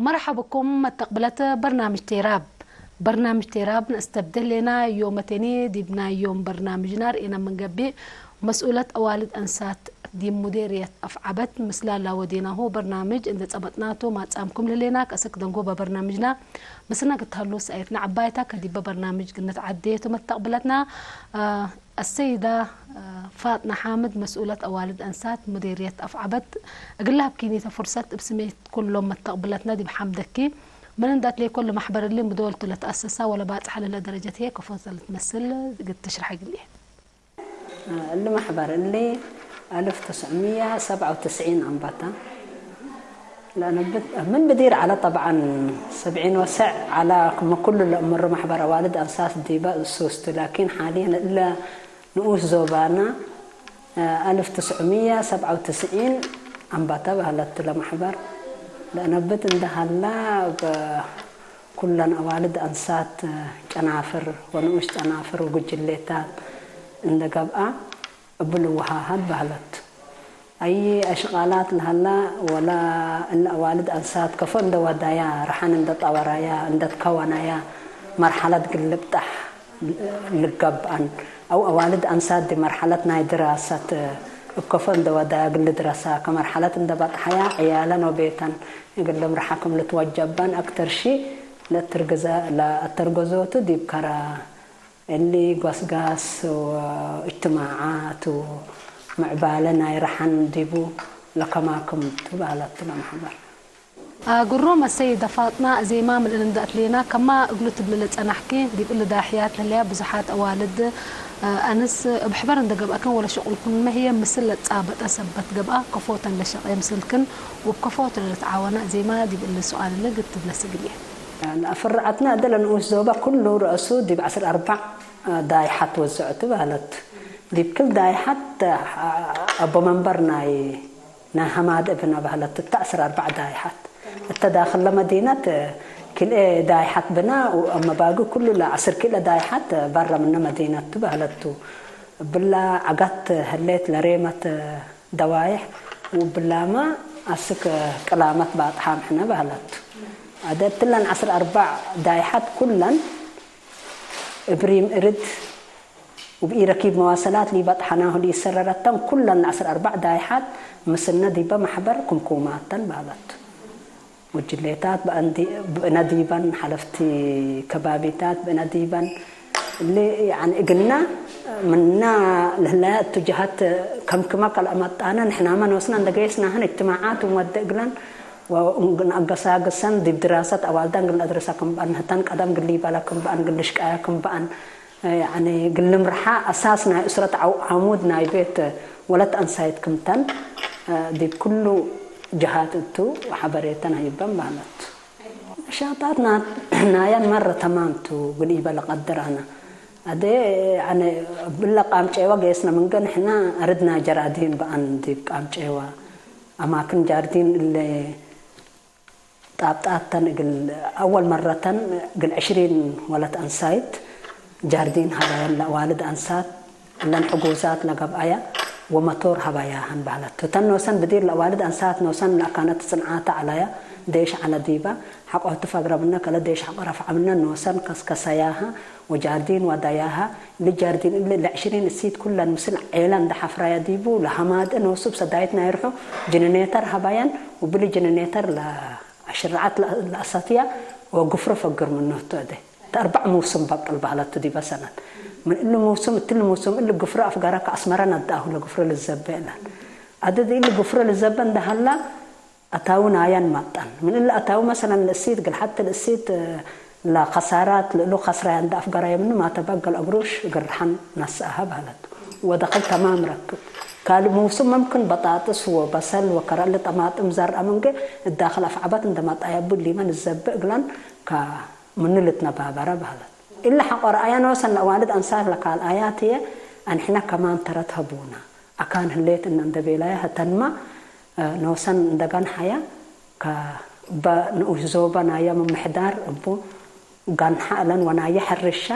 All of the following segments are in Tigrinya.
መርሓብኩም መተቕብለት በርናምጅ ቴራብ። በርናምጅ ቴራብ ንእስተብደሌና ዮመቴኒ ዲብና ዮም በርናምጅና ርኤና መንገቢ መስኡለት ኣዋልድ ኣንሳት ዲብ ሙዴርየት ኣፍዓበት ምስላ ላወዴናሁ በርናምጅ እንደ ጸበጥናቱ ማጻምኩም ልሌና ከእስክ ደንጎ በበርናምጅና ምስና ክትሃሉ ሰኣየትና ዓባይታ ከዲበ በርናምጅ ግነት ዓዴቱ መተቕብለትና ኣሰይዳ ፋጥና ሓምድ መስኡለት ኣዋልድ ኣንሳት ሙዴርየት ኣፍዓበት እግላ ሃብኪኒተ ፍርሰት እብ ስሜት ኩሎም መተቕብለትና ዲብ ሓምደኪ ምን እንዳት ለይኮ ለማሕበር እሊ ምዶልቱ ለተኣሰሳ ወለባጽሐ ለለ ደረጀት ህየ ከፎ ለትመስል ግድ ትሽርሐ ግልየ። እሊ ማሕበር እሊ ኣልፍ ትስዕምያ ሰብዓ ወትስዒን ኣንባታ ለነብት ምን ብዲር ዓላ ጠብዓን ሰብዒን ወሰዕ ዓላ ክመ ኩሉ ለእምሩ ማሕበር ኣዋልድ ኣንሳት ዲበ እሱስቱ ላኪን ሓልየን እለ ንኡስ ዞባና ኣልፍ ትስዕምያ ሰብዓ ወትስዒን ኣንባታ ባህለቱ ለማሕበር ለእነብት እንደ ሃላ ኩለን ኣዋልድ ኣንሳት ጨናፍር ወንኡሽ ጨናፍር ወጉጅሌታት እንደ ገብኣ እብል እወሃሃድ ባህለቱ። ኣይ ኣሽቓላት ለሃላ ወላ እለ ኣዋልድ ኣንሳት ከፎ እንደ ዋዳያ ረሓን እንደ ጣወራያ እንደ ትከወናያ መርሓለት ግልብጣሕ ልገብኣን ኣው ኣዋልድ ኣንሳት ዲ መርሓለት ናይ ድራሰት እከፎ እንደ ዋዳያ ግል ድረሳ ከመርሓለት እንደ ባጥሓያ ዕያለን ወቤተን እግል ልምርሓ ክም ልትወጀበን ኣክተር ሺ ለእተርገዘቱ ዲብ ከረ እሊ ጓስጋስ ወእጅትማዓት ወምዕባለ ናይ ረሓን ዲቡ ለከማክም ቱ በህለቱ ለማሕበር። ግሩም ኣሰይደ ፋጥና፣ እዜማ ምልእን እንዳ እትሌና ከማ እግሉ ትብሊ ለጸናሕኪ፣ ዲብ እሊ ዳሕያት ለህለያ ብዙሓት ኣዋልድ ኣንስ እብ ሕበር እንደ ገብአክን ወለ ሸቁልክን መህየ ምስል ለጻበጠ ሰበት ገብአ፣ ከፎተን ለሸቅየ ምስልክን ወብ ከፎት ለልትዓወና እዜማ ዲብ እሊ ሱኣል እሊ ግድ ትብለሲ ግልየ። ለአፍርዐትና እደ ለንኡስ ዞበ ኩሉ ረእሱ ዲብ ዐስር አርባዕ ዳይሓት ወዝዐቱ በህለት። ዲብ ክል ዳይሓት አቦ መንበር ናይ ናይ ሀማድ እብና በህለት እተ ዐስር አርባዕ ዳይሓት። እተ ዳክለ መዲነት ክልኤ ዳይሓት ብና ወአመባግ ኩሉ ለዐስር ክልኤ ዳይሓት በረ ምነ መዲነቱ በህለቱ። ብላ ዐጋት ህሌት ለሬመት ደዋይሕ ውብላማ አስክ ቅላመት ባጥሓም ሕነ በህለቱ። አደ እትለን ዐስር አርባዕ ዳይሓት ኩለን እብሪም እርድ ውብኢ ረኪብ መዋሰላት ሊበጥሐናሁ ሊሰረረተን ኩለን ለዐስር አርባዕ ዳይሓት ምስልነ ዲበ ማሕበር ክምኩማተን በህለቱ። ጉጅሌታት ብእነ ዲበን፣ ሐለፍቲ ከባቢታት ብእነ ዲበን፣ እሊ ያኒ እግልና ምና ለህለያ እትጀሃት ከምክመ ከልአመጣነ ንሕናመ ኖስና እንደ ገየስናህን እጅትማዓት እንወደ እግለን ወእንግንአገሳግሰን ዲብ ድራሰት አዋልዳን ግል አድረሳ ክምበአን፣ ህተን ቀደም ግል ይበላ ክምበአን፣ ግል ሽቃያ ክምበአን፣ ያኒ ግል ምርሓ አሳስ ናይ እስረት ዓው-፣ ዓሙድ ናይ ቤት ወለት አንሳይት ክምተን ዲብ ኩሉ ጀሃት እቱ ሐበሬተን ሀይበን በህለት። ነሻጣት ና-፣ ናየን መረ ተማምቱ ግል ኢበለ ቀድር አነ። አደ ያኒ ብለ ቃምጨዋ ገየስነ ምንገ ንሕና አርድና ጀራዲን በአን ዲብ ቃምጨዋ አማክን ጃርዲን እለ ጣብጣተን እግል አወል መረተን እግል ዕሽሪን ወለት አንሳይት ጃርዲን ሀባየን ለአዋልድ አንሳት እለን ሕጉዛት ለገብአያ ወመቶር ሀባያህን በህለት። ህተን ኖሰን ብዲር ለአዋልድ አንሳት ኖሰን ለአካነት ጽንዓተ ዐላያ ዴሽ ዐለ ዲባ ሐቆ ህቱ ፈግረ ምነ ከለ ዴሽ ሐቆ ረፍዐ ምነ ኖሰን ከስከሰያሃ ወጃርዲን ዋዳያሃ እሊ ጃርዲን እሊ ለዕሽሪን እሲት ኩለን ምስል ዔለ እንደ ሐፍራያ ዲቡ ለሀማድእ ኖሱ እብ ሰዳይት ናይ ርሑ ጅንኔተር ሀባየን ውብሊ ጅንኔተር ለአሽረዐት ለአሰትያ ወግፍሮ ፈግር ምኖቱ እደ። እተ አርባዕ ሙስም በቅል በህለቱ ዲበ ሰነት። ምን እሊ ሙስም እትሊ ሙስም እሊ ግፍሮ አፍገረ ከአስመረ ነድአሁ ለግፍሮ ልዘበ እላል። አደድ እሊ ግፍሮ ልዘበ እንደ ሀላ አታዊ ናየን መጠን። ምን እሊ አታዊ መሰለን ለእሲት፣ ግልሐት ለእሲት ለከሳራት፣ ለእሉ ከስራያ እንደ አፍገራየ ምኑ ማተበ እገል አግሩሽ እግል ረሐን ነስአሃ በህለት። ወደክል ተማም ረክብ። ካልእ ሙስም መምክን በጣጥስ ወበሰል ወከረሊ ጠማጥም ዘርአ ምንገ እዳክል አፍዐበት እንደ መጣየቡ ሊመን ዘብእ እግለን ከምኑ ልትነባበረ በህለት። እሊ ሐቆ ረአያ ኖሰን ለአዋልድ አንሳት ለካልአያት ህየ አንሕነ ከማን ተረት ሀቡና። አካን ህሌት እነ እንደ ቤላያ ህተንማ ኖሰን እንደ ገንሐያ ከበ ንኡሽ ዞበ ናየ ምምሕዳር እቡ ገንሐ እለን ወናየ ሕርሻ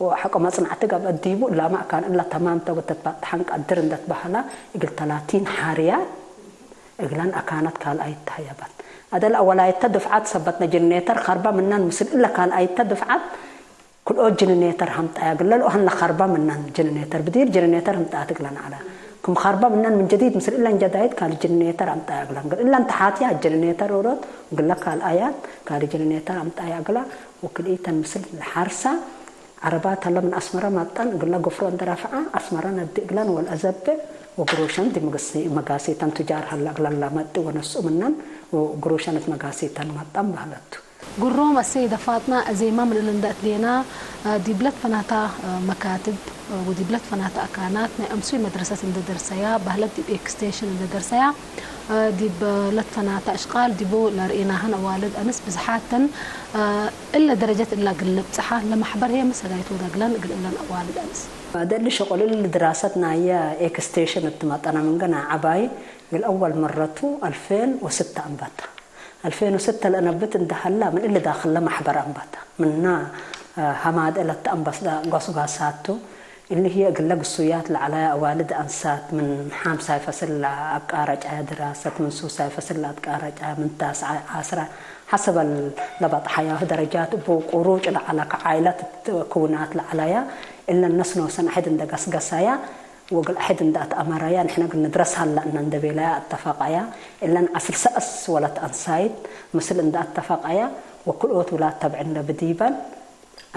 ወሐቆ መጽናዕቲ ገብአ ዲቡ እላመ አካን እለ ተማምተ ወተትባጥሐን ቀድር እንደ ትበህላ እግል ተላቲን ሐርያ እግለን አካነት ካልአይት ተሀየበት። ኣደል ኣወላይተ ድፍዓት ሰበትነ ጀነሬተር ኸርባ ምናን ምስል እለ ካልኣይተ ድፍዓት ክልኦት ጀነሬተር ሃምጣያ ግለል ኦሃን ለኸርባ ምናን ጀነሬተር ብዲር ጀነሬተር ህምጣት ግለን ዓላ ክም ኸርባ ምናን ምን ጀዲድ ምስል እለን ጀዳይት ካሊ ጀነሬተር ኣምጣያ ግለን ግል እለን ተሓትያ ጀነሬተር ኦሮት ግለ ካልኣያት ካሊ ጀነሬተር ኣምጣያ ግላ ወክልኢተን ምስል ሓርሳ ዓረባት ሀለ ምን ኣስመራ ማጣን እግላ ጎፍሮ እንደራፍዓ ኣስመራ ነዲ እግላን ወልአዘብዕ ወግሮሸን ዲ መጋሲተን ቱጃር ሀላ እግላላ መጢ ወነስኡ ምናን ወግሮሸን እቲ መጋሲተን ማጣን ባህለቱ። ጉሮም ኣሰይደ ፋጥና፣ እዜማ ምልእል እንደ እትሌና ዲብለት ፈናታ መካትብ ወዲብለት ፈናታ ኣካናት ናይ ኣምሱይ መድረሰት እንደ ደርሰያ ባህለት ዲብ ኤክስቴንሽን እንደ ደርሰያ ዲብ ለትፈናታ እሽቃል ዲቡ ለርእናህን ኣዋልድ ኣንስ ብዝሓተን እለ ደረጀት እላ ግል ለብጽሓ ለማሕበር ህየ መሰጋይት ወዳግላን እግል እለን ኣዋልድ ኣንስ። ደሊ ሸቆልል ድራሰት ናየ ኤክስቴንሽን እትመጠና ምንገና ዓባይ ግል ኣወል መረቱ ኣልፌን ወስተ ኣንበታ። ኣልፌን ወስተ ለእነብት እንደ ሀላ ምን እሊ ዳክል ለማሕበር ኣንበታ። ምና ሀማድ እለት ኣንበስ ጓስጓሳቱ እሊ ህየ እግለ ግሱያት ለዐላያ ኣዋልድ ኣንሳት ምን ሓምሳይ ፈስል ለኣቃረጫያ ድራሰት ምን ሱሳይ ፈስል ለኣትቃረጫያ ምን ታስዓይ ዓስራ ሐሰበ ለበጥሐያሁ ደረጃት እቡ ቁሩጭ ለዐለ ከዓይለት ክውናት ለዐላያ እለ ነስ ኖሰን ኣሕድ እንደ ገስገሳያ ወእግል ኣሕድ እንደ ኣትአመራያ ንሕነ እግል ንድረስ ሀላ እና እንደ ቤላያ ኣተፋቃያ እለን ዐስር ሰእስ ወለት ኣንሳይት ምስል እንደ ኣተፋቃያ ወክልኦት ውላድ ተብዕን ለብዲበን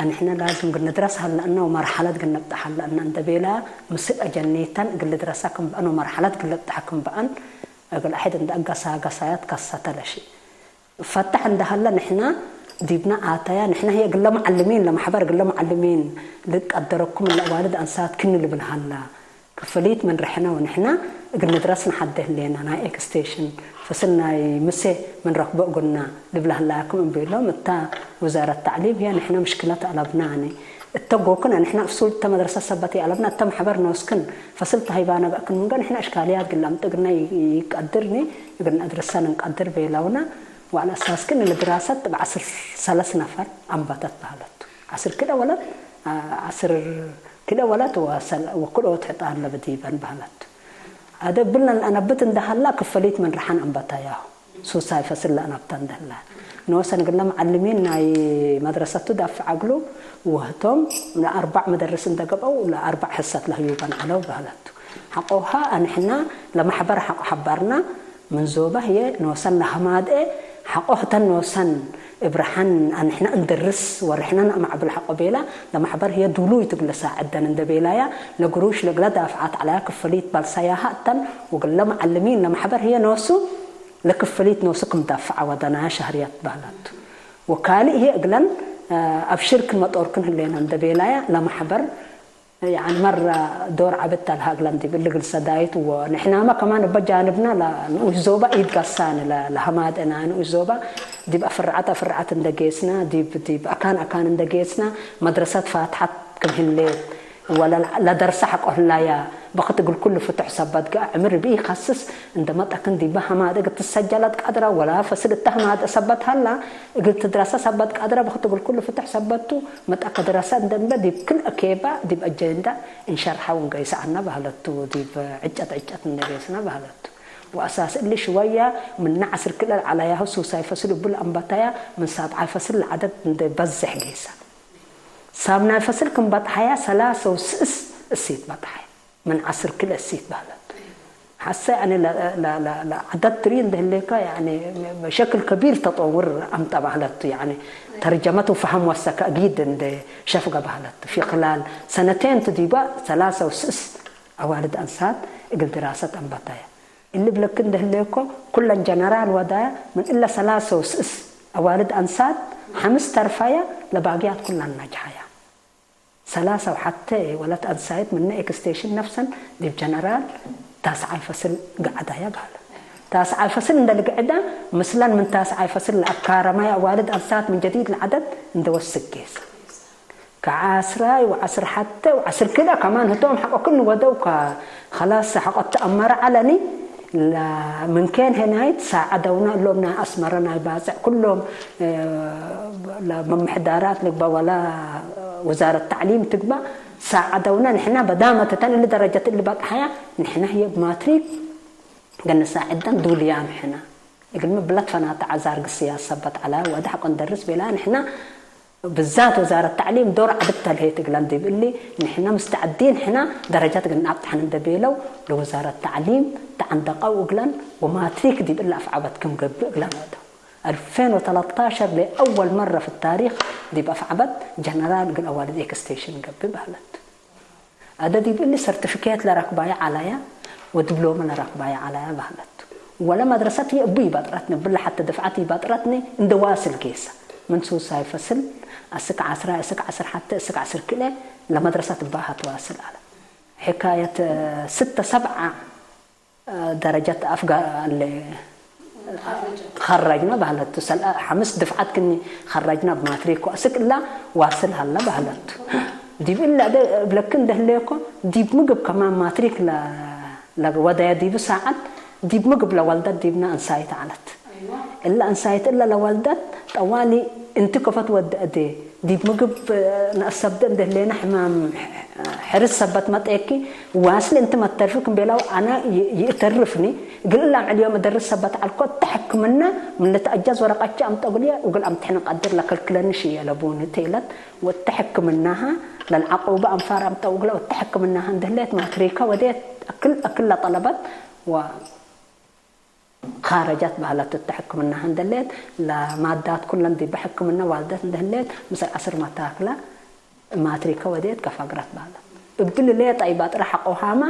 ኣንሕነ ላዝም እግል ንድረስ ሀላ እና ወመርሐለት እግል ነብጠሕ ሀላ እና እንደ ቤላያ ምስል አጀኒተን እግል ልድረሳ ክም በአን ወመርሐለት እግል ልብጠሐ ክም በአን እግል አሕድ እንደ አገሳገሳያት ከሰተ ለሺ ፈታሕ እንደ ሀለ ንሕና ዲብና ኣተያ ንሕና ህየ እግለ መዓልሚን ለማሕበር እግለ መዓልሚን ልቀደረኩም እለ ኣዋልድ ኣንሳት ክኒ ልብል ሀላ ክፍሊት ምን ርሕነ ወንሕና እግል ንድረስ ንሓደ ህሌና ናይ ኤክስቴሽን ፍስል ናይ ምሴ ምን ረክቦ እግልና ልብለ ሀላያኩም እምቢሎም እታ ውዛረት ተዕሊም ህየ ንሕና ምሽክለት ኣለብና ኣነ እተ ጎክን ኣንሕና እፍሱል እተ መድረሰት ሰበት ይኣለብና እተ ማሕበር ኖስክን ፈስል ተሂባና በእክን ምንገ ንሕና እሽካልያት ግላምጥ እግልና ይቀድርኒ እግልና እድርሰን እንቀድር ቤላውና وعلى أساس كن الدراسة تبع عصر ثلاث نفر أنبتت بهلت عصر كده ولد عصر كده ولد وكل أوت حطان لبديبن بهلت هذا بلنا أنا بت إن دهلا كفليت من رحن أنبتا ياهو ሱሳይ ፈስል ለአናብታ እንደህላ ንወሰን ግለ መዓልሚን ናይ መድረሰቱ ዳፍዕ ኣግሉ ወህቶም ለኣርባዕ መደርስ እንደገብአው ለኣርባዕ ሕሰት ለህዩበን ዐለው በህለቱ ሐቆሃ ኣንሕና ለማሕበር ሐቆ ሐባርና ምን ዞባ ህየ ንወሰን ለሀማድአ ሐቆ ህተን ንወሰን እብርሐን ኣንሕና እንደርስ ወርሕና ነእማዕብል ሐቆ ቤላ ለማሕበር ህየ ዱሉይ ትግለ ሳዕደን እንደ ቤላያ ለግሩሽ ለግለ ዳፍዓት ዐለያ ክፈሊት ባልሳያሃ እተን ወግለ መዓልሚን ለማሕበር ህየ ንወሱ ለክፍሊት ኖሱ ክም ዳፍዓ ወደናያ ሸህርያት በህላቱ። ወካልእ ህየ እግለን ኣብ ሽርክን መጦርክን ህሌና እንደ ቤላያ ለማሕበር ያኒ መራ ዶር ዓብት ኣልሃ እግለን ዲብ እሊ ግልሰ ዳይት ወንሕናመ ከማን እበ ጃንብና ንኡሽ ዞባ ኢድ ጋሳኒ ለሀማደና ንኡሽ ዞባ ዲብ ኣፍርዓት ኣፍርዓት እንደ ጌስና ዲብ ዲብ ኣካን ኣካን እንደ ጌስና መድረሰት ፋትሓት ክም ህሌት ወላ ለደርሰ ሐቆ ህላያ በክት እግል ኩሉ ፍቱሕ ሰበት ገአ ዕምር ብኢከስስ እንደ መጠክን ዲበ ሀማደግ እትሰጀለት ቀድረ ወላ ፈስል እተ ሀማደ ሰበት ሀላ እግል ትድረሰ ሰበት ቀድረ በክት እግል ኩሉ ፍቱሕ ሰበቱ መጠክ ድረሰ እንደ እንበ ዲብ ክል እኬባ ዲብ አጀንዳ እንሸርሐው እንገይሰ አና በህለቱ ዲብ ዕጨት ዕጨት እንደ ጌስና በህለቱ ወአሳስ እሊ ሽወያ ምነ ዐስር ክልል ዐለያሁ ሱሳይ ፈስል እቡ ለአንበታያ ምን ሳብዓይ ፈስል ለዐደድ እንደ በዝሕ ጌሰ። ሳምናይ ፈስል ክም በጥሐያ ሰላሰ ወስእስ እሲት በጥሐያ ምን ዐስር ክልኤ እሲት በህለት። ሐሰ ያኒ ለዐደድ ትሪ እንደ ህሌከ ያኒ ሸክል ከቢር ተጠውር አምጠ በህለቱ ያኒ ተርጀመት ወፈሀም ወሰከ አጊድ እንደ ሸፍገ በህለቱ። ፊ ክላል ሰነቴን ቱ ዲባ ሰላሰ ወስእስ አዋልድ አንሳት እግል ድራሰት አንበታያ። እሊ ብለክ እንደ ህሌኮ ኩለን ጀነራል ወዳያ ምን እለ ሰላሰ ወስእስ አዋልድ አንሳት ሐምስ ተርፋያ ለባግያት ኩለን ናጅሐያ። ሰላሳ ወሐቴ ወለት አንሳይት ምነ ኤክስቴሽን ነፍሰን ዲብ ጀነራል ታስዓይ ፈስል ገዐዳያ በህለ። ታስዓይ ፈስል እንደ ልግዕዳ ምስለን ምን ታስዓይ ፈስል ለአካረማይ አዋልድ አንሳት ምን ጀዲድ ለዐደድ እንደ ወስክ ጌሰ። ከዐስራይ ወዐስር ሐቴ ወዐስር ክልኤ ከማን ህቶም ሐቆ ክኒ ወደው ከላስ ሐቆ ተአመረ ዐለኒ። ምንኬን ሄናይት ሳዐደውና እሎም ናይ አስመረ ናይ ባጽዕ ኩሎም ለመምሕዳራት ልግበ ወላ ውዛረት ተዕሊም ትግበ ሳዐደውና ንሕና በዳመተተን እሊ ደረጀት እሊ በጥሐያ ንሕና ህየ ብማትሪክ ገንሳዕደን ዱልያም ሕና እግልሚ ብለት ፈናተ ዓዛር ግስያ ሰበት ዓላ ወደ ሐቆን ደርስ ቤላ ንሕና ብዛት ወዛረት ተዕሊም ዶር ዓድብ ተልሄት እግላን ዲብሊ ንሕና ምስተዓዲ ንሕና ደረጃት ግን ኣብጥሐን እንደቤለው ለወዛረት ተዕሊም ተዓንደቀው እግላን ወማትሪክ ዲብሊ ኣፍዓበት ክም ገብእ እግላን ወደ ألفين وثلاثة عشر لأول مرة في التاريخ ዲብ ኣፍዓበት ጀነራል ግን ኣዋልድ ኤክስቴንሽን ገብእ ባህለት። ኣደ ዲብሊ ሰርቲፊኬት ለረክባየ ዓላያ ወድብሎመ ለረክባየ ዓላያ ባህለት። ወለ መድረሰት የእቡ ይባጥረትኒ ብለ ሐተ ድፍዓት ይባጥረትኒ እንደ ዋስል ጌሰ ምን ሱሳይ ፈስል እስክ ዓስራ እስክ ዓስር ሐተ እስክ ዓስር ክለ ለመድረሰት ባሃ ትዋስል ኣለ። ሕካየት ስተ ሰብዓ ደረጃት ኣፍጋ ኣለ ኸረጅና ባህለቱ ሰልአ ሐምስ ድፍዓት ክኒ ኸረጅና ብማትሪክ ወእስክ እላ ዋስል ሀላ ባህለቱ። ዲብ እላ ደ እብለክ እንደህለየኮ ዲብ ምግብ ከማን ማትሪክ ለ-፣ ለወደያ ዲብ ሳዓት ዲብ ምግብ ለወልደት ዲብና እንሳይት ዓለት። እላ እንሳይት እላ ለወልደት ጠዋሊ እንቲ ከፈት ወደ እዴ ዲብ ምግብ ነእሰብደ እንደህሌና ሕማም ሕርስ ሰበት መጠየኪ ዋስል እንቲ መተርፊ ክምቤላው ኣነ ይ-፣ ይእተርፍኒ እግል እላም ዕልዮም እደርስ ሰበት ዓልኮ እተ ሕክምና ምን ልትኣጃዝ ወረቀቻ ኣምጠጉልየ እግል ኣምትሕን ቀድር ለከልክለኒ ሽየ ለቡኒ ተይለት ወእተ ሕክምናሃ ለልዓቆበ ኣንፋር ኣምጠጉለ ወእተ ሕክምናሃ እንደህሌት ማትሪካ ወዴት ኣክል ኣክል ለጠለበት ወ ካረጃት ባህለት እተ ሕክምና እንደሌት ለማዳት ኩለን ዲበ ሕክምና ዋልደት እንደህሌት ምስል ዓስር መታክላ ማትሪከ ወዴት ከፋግራት ባህለት። እብል ሌጣ ይባጥረ ሐቆሃማ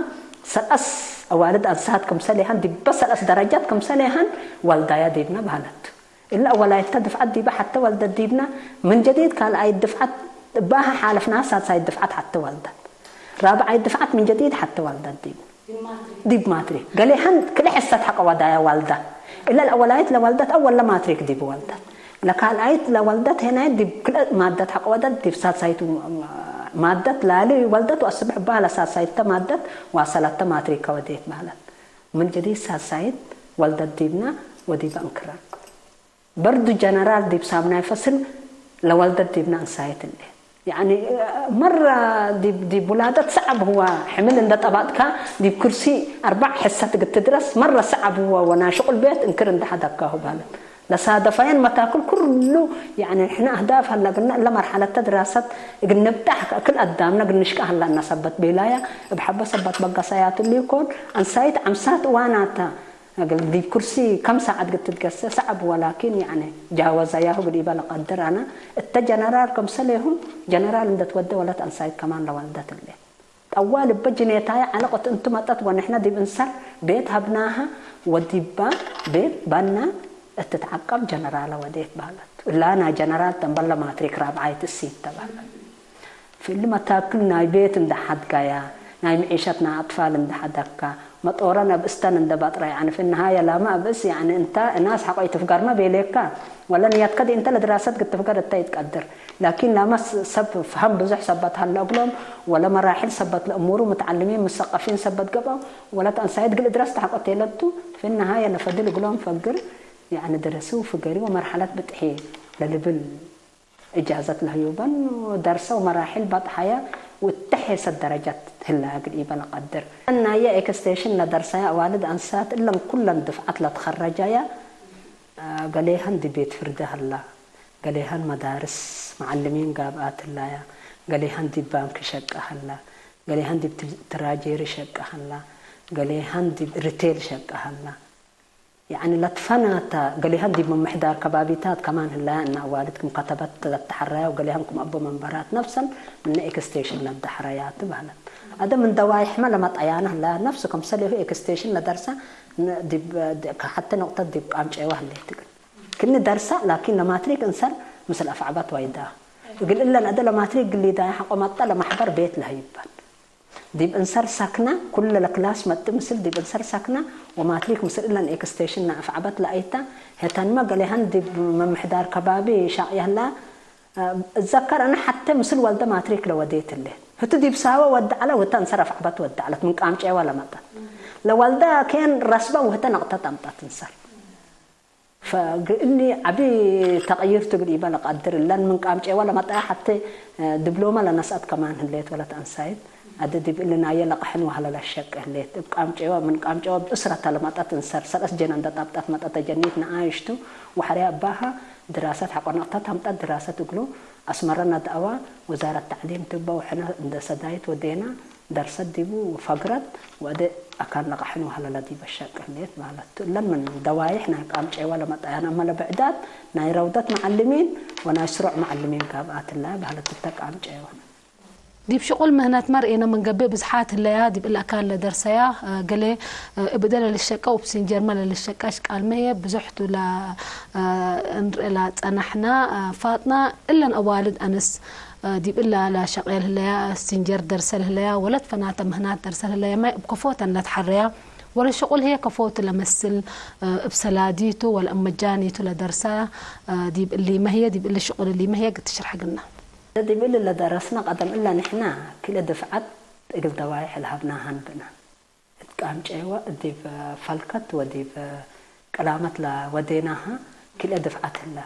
ሰለስ ኣዋልድ ኣንሳት ክምሰሌሃን ዲበ ሰለስ ደረጃት ክምሰሌሃን ዋልዳያ ዲብና ባህለት። እለ ኣወላይታ ድፍዓት ዲበ ሐተ ዋልደት ዲብና ምን ጀዲድ ካልኣይ ድፍዓት ባህ ሓለፍና ሳልሳይ ድፍዓት ሐተ ዋልደት። ራብዓይ ድፍዓት ምን ጀዲድ ሐተ ዋልደት ዲብና። ዲብ ማትሪክ ገሌሀን ክልኤ ሕሰት ሐቀ ዋዳያ ዋልዳ እለ ለአወላይት ለዋልደት አወል ለማትሪክ ዲብ ዋልደት ለካልኣይት ለዋልደት ሄናይ ዲብ ክልኤ ማደት ሐቀ ዋደት ዲብ ሳልሳይት ማደት ላሊ ዋልደት ወአስብሕ ባህ ለሳልሳይተ ማደት ዋሰላተ ማትሪክ ከወዴት ባህለት ምን ጀዲድ ሳልሳይት ዋልደት ዲብና ወዲበ እንክራ። በርዱ ጀነራል ዲብ ሳምናይ ፈስል ለወልደት ዲብና እንሳየት እንዴ። ያኒ መራ ዲብ ዲብ ውላደት ሰዓብ ህዋ ሕምል እንደ ጠባጥካ ዲብ ኩርሲ ኣርባዕ ሕሰት ግትድረስ መራ ሰዓብ ህዋ ወና ሽቁል ቤት እንክር እንደ ሐደካሁ ባለት። ለሳደፋየን መታክል ኩሉ ያኒ ንሕና ኣህዳፍ ሀላ ግና እለ መርሐለተ ድራሰት እግል ንብጣሕ ከእክል ኣዳምነ ግንሽቃ ሀላ እናሰበት ቤላያ እብ ሐበ ሰበት በገሳያቱ ሊኮን አንሳይት ዓምሳት እዋናታ እግል ዲብ ኩርሲ ከም ሳዐት ግትትገሰ ሰዐብ ወላኪን ያኒ ጃወዛያሁ ግዲበ ለቀድር አነ እተ ጀነራል ከምሰሌሁ ጀነራል እንደ ትወደ ወለት አንሳይት ከማን ለወልደት እለ። ጠዋል እበ ጅኔታየ ዐለቆት እንቱ መጠት ወንሕነ ዲብ እንሰር ቤት ሀብናሃ ወዲባ ቤት በና እትትዓቀብ ጀነራለ ወዴት በህለት። እላ ናይ ጀነራል ተንበለ ማትሪክ ራብዓይት እሲት ተበህለት። ፍእሊ መታክል ናይ ቤት እንደ ሐድጋያ፣ ናይ ምዒሸት ናይ ኣጥፋል እንደ ሐደግካ፣ መጦረን እብ እስተን እንደ በጥረ፣ ያዕኒ፣ ፍንሃየ ላመ እብ እስ፣ ያዕኒ፣ እንተ እናስ ሐቆ ኢትፍገርመ ቤሌካ፣ ወለ ንያትከ ዲእንተ ለድራሰት ግትፍገር እተ ኢትቀድር። ላኪን ላመ ስ-፣ ሰብ ፍሀም ብዙሕ ሰበት ሀለ እግሎም፣ ወለ መራሕል ሰበት ለእሙሩ፣ ምትዓልሚን ምሰቀፊን ሰበት ገብአው፣ ወለ ተአንሳይት ግል እድረስ ተሐቆ ቴለቱ፣ ፍንሃየ ለፈድል እግሎም ፈግር፣ ያዕኒ፣ ደረሲ ውፍገሪ ወመርሐለት ብጥሒ ለልብል እጃዘት ለህዩበን ወደርሰ ወመራሕል በጥሐየ ወተሐሰት ደረጀት ህለ እግል ኢበ ለቀድር። ናየ ኤክስቴንሽን ለደርሰየ አዋልድ አንሳት እለን ኩለን ድፍዓት ለትኸረጃየ፣ ገሌሀን ዲብ ቤት ፍርድ ሀላ፣ ገሌሀን መዳርስ መዓልሚን ጋብኣት ህላያ፣ ገሌሀን ዲብ ባንክ ሸቀ ሀላ፣ ገሌሀን ዲብ ትራጄሪ ሸቀ ሀላ፣ ገሌሀን ዲብ ሪቴል ሸቀ ሀላ። ያዕኒ ለትፈናታ ገሌሀን ዲብ ምምሕዳር ከባቢታት ከማን ህለያ እና አዋልድ ክም ከተበት ለተሐረያ ወገሌሀን ክም አቦ መንበራት ነፍሰን ምነ ኤክስቴንሽን ለደሐረያ ትበህለት። አደ ምን ደዋይሕመ ለመጠያነ ህለያ ነፍሱ ከምሰሌሁ ኤክስቴንሽን ለደርሳ ን-፣ ዲብ፣ ሐተ ነቁተት ዲብ ቃምጨዋ ህሌት እግል ክኒ ደርሳ ላኪን ለማትሪክ እንሰር ምስል አፍዐበት ዋይዳ እግል እለን አደ ለማትሪክ ግሊዳያ ሐቆ መጠ ለማሕበር ቤት ለሀይበን። ዲብ እንሰር ሰክና፣ ኩለ ለክላስ መጥ ምስል ዲብ እንሰር ሰክና ወማትሪክ ምስል እለን ኤክስቴንሽን ናይ አፍዓበት ለአይታ፣ ሄተንመ ገሌሀን ዲብ ምምሕዳር ከባቢ ሻቅየህላ፣ እዘከር አነ ሐቴ ምስል ወልደ ማትሪክ ለወዴት ህሌት። ህቱ ዲብ ሳወ ወደ ዐለ ወተ እንሰር አፍዓበት ወደ ዐለት ምን ቃምጨወ ለመጠት። ለወልደ ኬን ረስበ ወህተ ነቅተት አምጠት እንሰር። ፈእኒ ዐቢ ተቅይር ቱ እግል ኢበ ለቀድር እለን ምን ቃምጨወ ለመጠያ ሐቴ ድብሎመ ለነስአት ከማን ህሌት ወለት አንሳይት ኣደ ዲብ እሊ ናየ ለቀሕን ወሀለላ ሸቅ ህሌት። እብ ቃምጨዋ ምን ቃምጨዋ ብእስረታ ለመጠት እንሰር ሰለስ ጀና እንደ ጣብጣት መጠተ ጀኒት ነኣይሽቱ ወሐርያ እባሃ ድራሰት ሐቆነቅታት አምጣት ድራሰት እግሉ አስመረ ነድአዋ ወዛረት ተዕሊም ትበ ወሕነ እንደ ሰዳይት ወዴና ደርሰት ዲቡ ፈግረት ወእደ አካን ለቀሕን ወሀለላ ዲበ ሸቅ ህሌት በህለት ቱ። እለን ምን ደዋይሕ ናይ ቃምጨዋ ለመጠያን አመ ለብዕዳት ናይ ረውደት መዓልሚን ወናይ ስሩዕ መዓልሚን ጋብአትላ በህለት እተ ቃምጨዋ። ዲብ ሽቁል ምህነት መርኤነ ምን ገብእ ብዝሓት ህለያ ዲብ እለ አካን ለደርሰያ፣ ገሌ እብ እደ ለልሸቀ ወእብ ሲንጀርመ ለልሸቀ አሽቃልመ ህዬ ብዙሕ ቱ ለእንርኤ ለጸናሕና። ፋጥና እለን አዋልድ አንስ ዲብ እለ ለሸቄል ህለያ፣ ሲንጀር ደርሰል ህለያ ወለት ፈናተ ምህናት ደርሰል ህለያ ማይ እብ ከፎተን ለትሐረያ ወለሽቁል ህዬ ከፎቱ ለመስል እብ ሰላዲቱ ወለእብ መጃኒቱ ለደርሰያ ዲብ እሊመ ህዬ ዲብ እሊ ሽቁል እሊመ ህዬ ግትሽርሐግና። ዲብ እሊ ለደረስነ ቀደም እለ ንሕና ክልኤ ድፍዓት እግል ደዋይሕ ለሀብናሃን ብነ። እት ቃምጨወ ዲብ ፈልከት ወዲብ ቅላመት ለወዴናሃ ክልኤ ድፍዓት ህለ።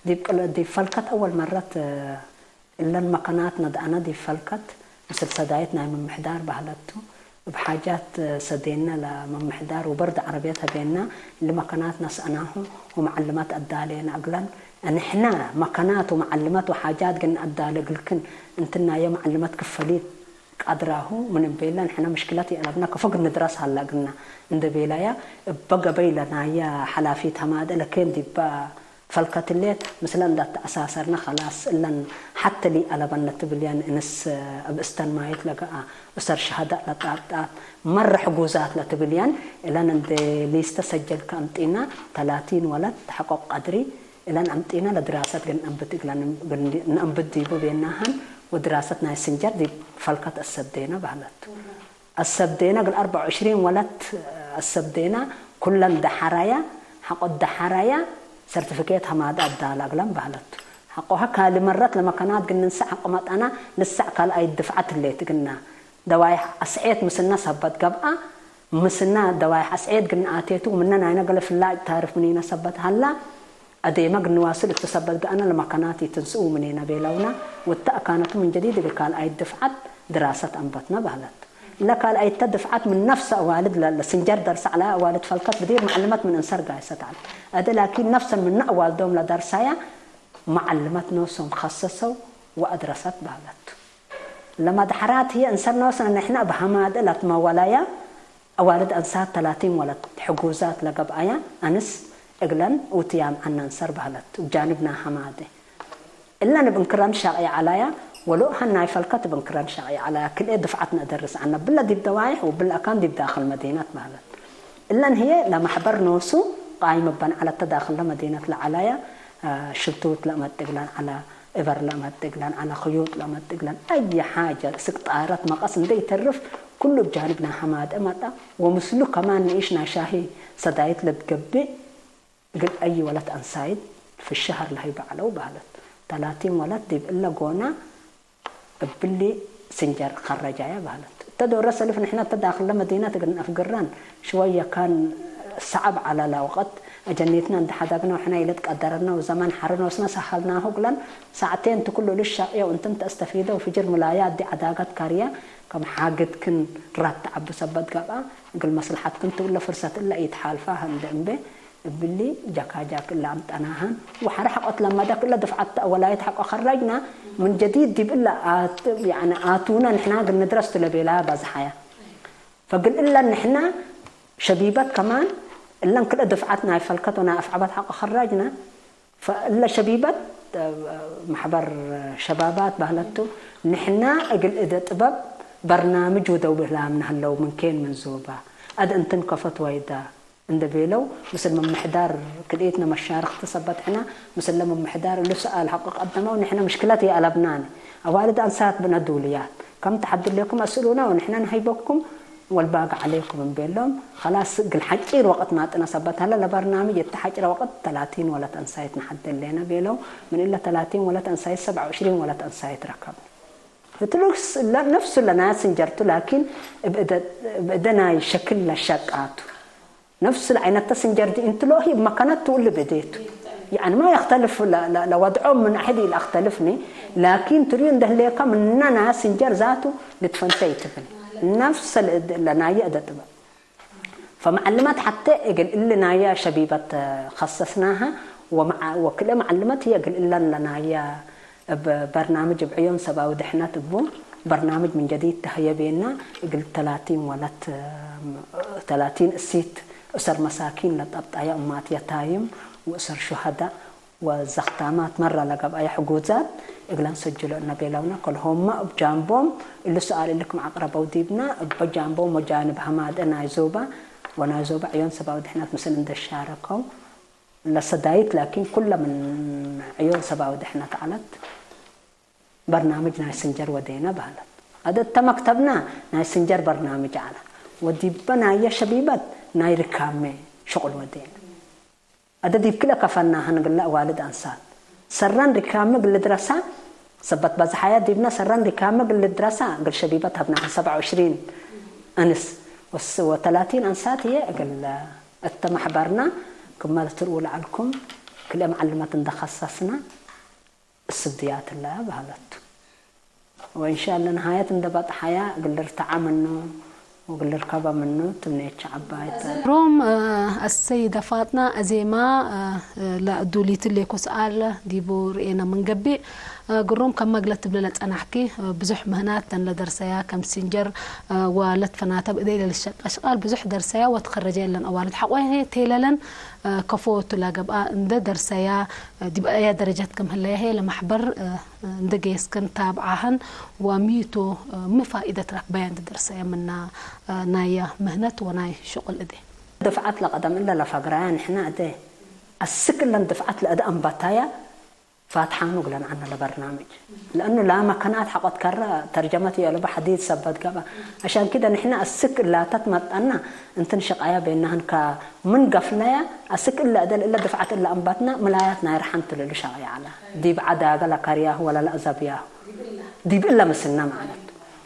ዲብ ቅል-፣ ዲብ ፈልከት አወል መረት እለን መከናት ነድአነ ዲብ ፈልከት ምስል ሰዳይት ናይ ምምሕዳር በህለት ቱ። እብ ሓጃት ሰዴነ ለምምሕዳር ወበርድ ዐረብየት ሀቤነ እሊ መከናት ነስአናሁ ወመዐልመት አዳሌነ እግለን። ንሕነ መከናት ወመዐልመት ወሓጃት ግን አዳሌ እግልክን እንትናየ መዐልመት ክፈሊት ቀድራሁ ምን እምቤለ ንሕነ ምሽክለት ይአለብነ ከፎ ግን ንድረስ ሀለ እግልነ እንደ ቤለያ እበ ገበይ ለናየ ሐላፊት ሀማደ ለኬን ዲበ ፈልከትሌት ምስለ እንዳተአሳሰርነ ከላስ እለን ሐተ ሊአለበን ለትብልየን እንስ እብ እስተን ማይት ለገአ እሰር ሸሀዳእ ለጣብጣብ መረ ሕጉዛት ለትብልየን እለን እንዴ ሊስተ ሰጀልከ አምጢና ተላቲን ወለት ተሐቆቅ ቀድሪ እለን አምጢና ለድራሰት ግን ነአንብት እግለን ነአንብት ዲቡ ቤናሃን ወድራሰት ናይ ስንጀር ዲብ ፈልከት አሰብዴነ በህለት። አሰብዴነ እግል አርበዕ ወዕሽሪን ወለት አሰብዴነ ኩለን ደሐራያ ሐቆ ደሐራያ ሰርቲፊኬት ሀማደ አዳለ እግለን በህለቱ። ሐቆሀ ካሊ መረት ለመከናት ግን ንንሰዕ ሐቆ መጠና ንሰዕ ካልአይት ድፍዓት ህሌት እግልና። ደዋይሕ አስዔት ምስነ ሰበት ገብአ ምስነ ደዋይሕ አስዔት ግን አቴቱ ምነ ናይነ ገለ ፍላጭ ታርፍ ምኒነ ሰበት ሀላ አዴመ እግል ንዋስል እተ ሰበት ገአነ ለመከናት ኢትንስኡ ምኒነ ቤለውነ ወተ አካነቱ ምን ጀዲድ እግል ካልአይት ድፍዓት ድራሰት አንበትነ በህለት። እለ ካልአይተ ድፍዓት ምን ነፍሰ አዋልድ ለለ ስንጀር ደርሰ ዐለያ አዋልድ ፈልከት ብዲር መዐልመት ምን እንሰር ጋይሰት ዐለ። አደ ላኪን ነፍሰን ምነ አዋልዶም ለደርሰያ መዐልመት ኖሶም ከሰሰው ወአድረሰት በህለት። ለመድሐራት ህዬ እንሰር ኖስነ ንሕነ እብ ሀማደ ለትመወለያ አዋልድ አንሳት ተላቲን ወለት ሕጉዛት ለገብአያ አንስ እግለን ውትያም ዐነ እንሰር በህለት። እብ ጃንብና ሀማደ እለን እብ እንክረን ሸቅየ ዐላያ ወልኡሀን ናይ ፈልከት እብ እንክረን ሸቅየ ዐላያ ክልኤ ድፍዓት ነአደርስ ዐነ ብለ ዲብ ደዋይሕ ወብለ አካን ዲብ ዳክል መዲነት በህለት። እለን ህዬ ለመሕበር ኖሱ ቃይም እበን ዐለ እተ ዳክለ መዲነት ለዐላያ ሽልቱት ለአመጥግለን ዐለ እበር ለአመጥግለን ዐለ ክዩጥ ለአመጥግለን አይ ሓጀ እስክ ጣረት መቀስ እንዴ ኢተርፍ ኩሉ እብ ጃንብ ናይ ሐማደ መጣ ወምስሉ ከማን ንኢሽ ናይ ሻሂ ሰዳይት ለትገብእ እግል አይ ወለት አንሳይት ፊ ሸሀር ለሀይበ ዐለው በህለት። ተላቲን ወለት ዲብ እለ ጎና እብሊ ስንጀር ከረጃየ በህለት። እተ ዶረ ሰልፍ ንሕነ እተ ዳክለ መዲነት እግል ነአፍግረን ሽወየ ካን ሰዐብ ዐለ ለወቀት አጀኒትነ እንዴ ሐዳግነ ወሕነ ኢልትቀደረነ ወዘመን ሐሪ ኖስነ ሰሀልናሁ እግለን ሳዕቴን ቱ ኩሉ ልሸቅየው እንትም ተአስተፊደው ፍጅር ምላየ አዲ ዐዳገት ካርየ ከም ሓግትክን ራት ተዐቢ ሰበት ገብአ እግል መስለሐትክን ቱ እለ ፍርሰት እለ ኢትሓልፋ እንዴ እምቤ እብሊ ጀካጃክ እለ አምጠናሃን ወሐረ ሐቆ ትለመደክ እለ ድፍዓት ተአወላይት ሐቆ ከረጅነ ምን ጀዲድ ዲብ እለ አት-፣ ያኒ አቱነ ንሕና እግል ንድረስ ቱ ለቤላ በዝሐያ። ፈግል እለን ንሕና ሸቢበት ከማን እለን ክልኤ ድፍዓት ናይ ፈልከት ወናይ አፍዐበት ሐቆ ከረጅነ ፈእለ ሸቢበት መሕበር ሸባባት በህለቱ ንሕና እግል እደ ጥበብ በርናምጅ ውደው ብህላምነ ህለው ምን ኬን ምን ዞባ አድ እንትን ከፈት ወይዳ እንደ ቤለው ምስል ምምሕዳር ክልኢትነ መሻርክት ሰበት ሕነ ምስለ ምምሕዳር እሉ ሰኣል ሐቆ ቀደመው ንሕነ ምሽክለት የአለብናኒ አዋልድ አንሳት ብነ ዱልያት ከም ተሐድሌኩም አስእሉና ወንሕነ ንሀይበኩም ወልባግ ዐሌኩም እምቤሎም፣ ኸላስ እግል ሐጪር ወቅት ማጥነ ሰበት ሀለ፣ ለበርናምጅ እተ ሐጭረ ወቅት ተላቲን ወለት አንሳይት ነሐድል ሌነ ቤለው፣ ምን እለ ተላቲን ወለት አንሳይት ሰብዐ ወዕሽሪን ወለት አንሳይት ረከብነ። ህትሉስ እለ ነፍሱ ለናየ ስንጀርቱ ላኪን እብ እደ ናይ ሸክል ለሸቃቱ። ነፍሱ ለዐይነተ ስንጀር ዲ እንትሎ ህይ እብ መከነቱ እሊ ብዴቱ። ያዕኒ ማ የክተልፍ ለወድዖም ምን አሕድ ኢለአክተልፍኒ፣ ላኪን ትርዩ እንደ ህሌከ ምነ ናየ ስንጀር ዛቱ ልትፈንተ ኢትብል። نفس ال-، ለናየ እደ ጥበብ። فمعلمات حتى እግል እሊ ናያ ሸቢበት ከሰስናሃ ወመዓ-፣ ወክልኤ መዓልመት እየ እግል እለን ለናያ እብ በርናምጅ እብ ዕዮን ሰብኣዊ ድሕነት እቡ በርናምጅ ምን ጀዲድ ተህየቤና እግል ተላቲን ወለት፣ ተላቲን እሲት እሰር መሳኪን ለጠብጣያ እማት የታይም ወእሰር ሹሀዳእ ወዘኽታማት መራ ለገብኣየ ሕጉዛት እግለን ሰጅሎ እነ ቤለውነ፣ ከልሆማ እብ ጃንቦም እሊ ሰኣል እሊ ክም አቅረበው ዲብና፣ እበ ጃንቦም ወጃንብ ሀማድአ ናይ ዞባ ወናይ ዞባ ዕዮን ሰብኣዊ ድሕነት ምስል እንደ ሻረከው ለሰዳይት፣ ላኪን ኩለ ምን ዕዮን ሰብኣዊ ድሕነት ዐለት በርናምጅ ናይ ስንጀር ወዴነ በህለት። አደ እተ መክተብና ናይ ስንጀር በርናምጅ ዐለ ወዲበ ናየ ሸቢበት ናይ ርካሜ ሽቁል ወዴነ። አደ ዲብ ክልኤ ከፈናህን እግለ አዋልድ አንሳት ሰረን ሪካመ እግል ልድረሳ፣ ሰበት በዝሓያ ዲብነ ሰረን ሪካመ እግል ልድረሳ እግል ሸቢበት ሀብናህን ሰብዓ ወዕሽሪን እንስ ወስ-፣ ወተላቲን አንሳት ህዬ እግል እተ መሕበርና ክመ ትርኡ ለዐልኩም ክልኤ መዓልመት እንደ ከሰስነ እስብድያትለ በህለቱ። ወእንሻአለ ነሃየት እንደ በጥሓያ እግል ልርተዓ ምኑ ወእግል ልርከበ ምኑ ትምኔት ሸዐባይተ። روم السيدة فاطمة أزيما لأدوليت ليكو سؤال ديبو رئينا من قبي قروم كم مقلت بللا تنحكي بزح مهنات تن لدرسيا كم سنجر ولت فناتا بإدي للشق أشغال بزح درسيا وتخرجي لن أوالد حقوي هي تيللن كفوت لا قبقى اند درسيا ዲብ ኣያ ደረጃት ከም ህለያ ህየ ለማሕበር እንደ ገየስከን ታብዓህን ወሚቱ ሚ ፋኢደት ረክበያ እንደ ደርሰያ ምና ናያ ምህነት ወናይ ሽቁል እዴ። دفعات لقدم إلا لفقرايا نحن أدي. السك إلا دفعات لأدي أنباتايا فاتحانو قلن عنا لبرنامج. لأنه لا مكانات حقت كرة ترجمة يا لبا حديث سبت قبا. عشان كده نحن السك لا تتمت أنا እንትን ሸቃያ ቤናህን ከ ምን ገፍለያ አስክ እለ እደል እለ ድፍዓት እለ አንባትና ምላያት ናይ ርሓን ትልሉ ሸቃያ ዐላ። ዲብ ዐዳገ ለከርያሁ ወለ ለአዘብያሁ ዲብ እለ ምስልነ ማለት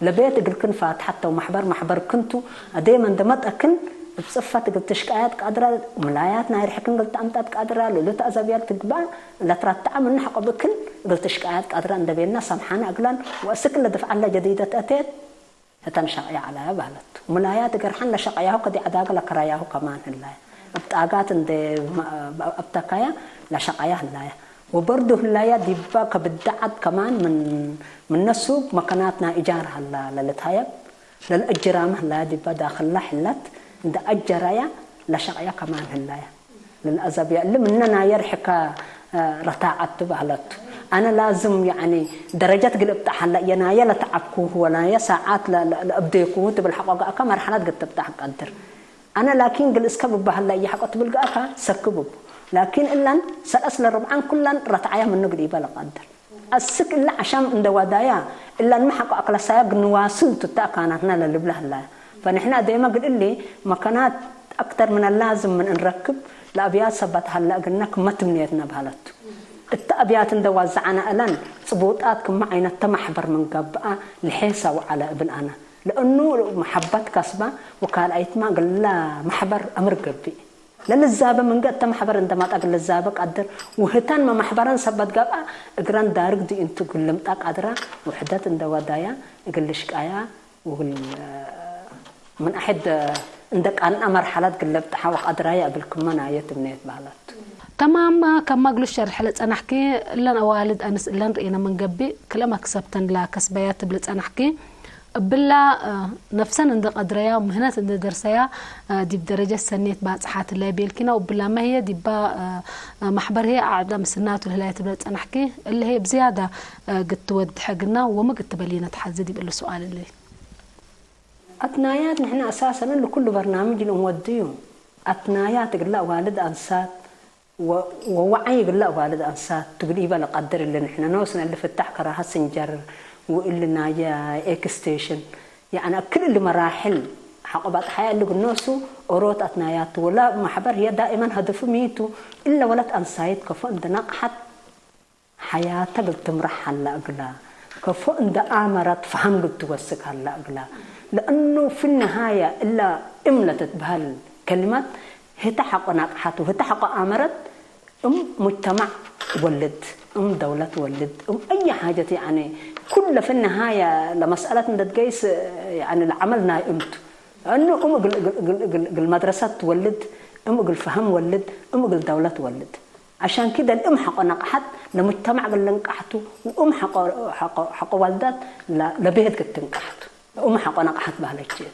ለቤት እግልክን ፋትሐት ተው መሕበር መሕበርክን ቱ አዴመ እንደ መጠክን እብ ጽፈት እግል ትሽቃያት ቃድራ ምላያት ናይ ርሕክን እግል ተአምጣት ቃድራ ልሉ ተአዘብያል ትግባእ ለትረትዐ ምን ሐቆ ብክን እግል ትሽቃያት ቃድራ እንደ ቤና ሰምሓነ እግለን ወአስክ እለ ድፍዓት ለጀዲደት አቴት ህተን ሸቅየ ዐላያ በህለት። ሙላያት እገርሐን ለሸቀያሁ ከዲ ዐዳገ ለከረያሁ ከማን ህላየ። እብ ጣጋት እንዴ አብተካያ ለሸቀያ ህላየ። ወበርዱ ህላያ ዲባ ከብደዐት ከማን ምን፣ ምነ ሱብ መከናት ናይ እጃር ሀላ ለልትሀየብ ለልእጅራመ ህላየ ዲባ ዳክላ ሕለት እንዴ አጀረያ ለሸቀያ ከማን ህላየ። ለልአዘብያ እሊ ምነ ናየ ርሕከ ረታዐቱ በህለቱ። አነ ላዝም ያኒ ደረጀት ግል እብጠሐለ የናየ ለተዐብኩሁ ወናየ ሳዓት ለእብዴኩሁ ትብል ሐቆ ገአከ መርሐለት ግል ትብጠሕ ቀድር። አነ ላኪን ግል እስከ ብበህለ እየ ሐቆ ትብል ገአከ ሰክብ እቡ። ላኪን እለን ሰለስ ለርብዓን ኩለን ረትዓያ ምኑ ግል ኢበ ለቀድር። አስክ እለ ዐሻም እንደ ዋዳያ እለንመ ሐቆ አክለሳያ ግንዋስል ቱተ አካናትና ለልብለ ህላያ። ፈንሕና ዴመ ግል እሊ መከናት አክተር ምን ላዝም ምን እንረክብ ለአብያት ሰበት ሀለ እግልነ ክመ ትምኔትነ በህለቱ። እተ አብያት እንደ ዋዘዐነ እለን ጽቡጣት ክመ ዐይነተ መሕበር ምን ገብአ ልሔሰ ወዐለ እብል አነ። ለእኑ መሐበት ከስበ ወካልአይትመ እግለ መሕበር አምር ገብእ። ለልዛበ ምንገ እተ መሕበር እንደ መጠ እግል ልዛበ ቀድር ወህተንመ መሕበረን ሰበት ገብአ እግረን ዳርግ ዲ እንቱ እግል ልምጠ ቀድረ ውሕደት እንደ ወዳያ እግል ልሽቃያ ወግል ምን አሕድ እንደ ቃንአ መርሐለት ግል ለብጠሐ ወቀድራየ እብል ክመ ናየ ትምኔት በህለት። ተማም፣ ከመ እግሉ ሸርሕ ለጸናሕኪ እለን አዋልድ አንስ እለን ርኤነ ምን ገብእ ክልኤ መክሰብተን ለከስበያ ትብሊ ጸናሕኪ። እብላ ነፍሰን እንደ ቀድረያ ምህነት እንደ ደርሰያ ዲብ ደረጀት ሰኔት ባጽሓት ህላየ ቤልኪና ወብላመ ህየ ዲባ ማሕበር ህየ አዕዳ ምስናቱ ህላየ ትብለ ጸናሕኪ። እለ ህየ ብዝያዳ ግትወድሐ ግና ወምግ ትበሊነ ተሓዚ ዲብ እሊ ሱኣል እሊ። አትናያት ንሕነ አሳሰን እሊ ኩሉ በርናምጅ ንእንወድዩ። አትናያት እግለ አዋልድ አንሳት ወ-፣ ወወዓይ እግለ አዋልድ አንሳት ትብል ኢበ ለቀድር እሊ ንሕነ ኖስነ እሊ ፍታሕ ከራሀ ስንጀር ወእሊ ናየ ኤክስቴሽን ያዕኒ አክል እሊ መራሕል ሐቆ ባጥሓያ እሊ ግኖሱ ኦሮት አትናያት ወላ ማሕበር ህየ ዳኢመን ሀደፉ ሚቱ እለ ወለት አንሳይት ከፎ እንደ ነቅሐት ሐያተ እግል ትምራሕ ሀላ እግላ፣ ከፎ እንደ አመረት ፈሀም እግል ትወስክ ሀላ እግላ። ለእኑ ፊ ነሃየ እላ እም ለትትበሀል ከሊመት ህተ ሐቆ ናቅሐት ወህተ ሐቆ አመረት እም ሙጅተማዕ ወልድ፣ እም ደውለት ወልድ፣ እም አይ ሓጀት ያዕኒ ኩለ ፍነሃያ ለመስኣለት እንደትገይስ፣ ያኒ ለዓመል ናይ እምቱ። እኑ እም እግል፣ እግል፣ እግል፣ እግል፣ እግል መድረሰት ትወልድ፣ እም እግል ፈህም ወልድ፣ እም እግል ደውለት ወልድ። عشان كده الأم حق نقحت لمجتمع قال لنقحتو، وأم حق، حق، حق والدات ل-، لبيت قد تنقحتو. أم حق نقحت بهالشيء.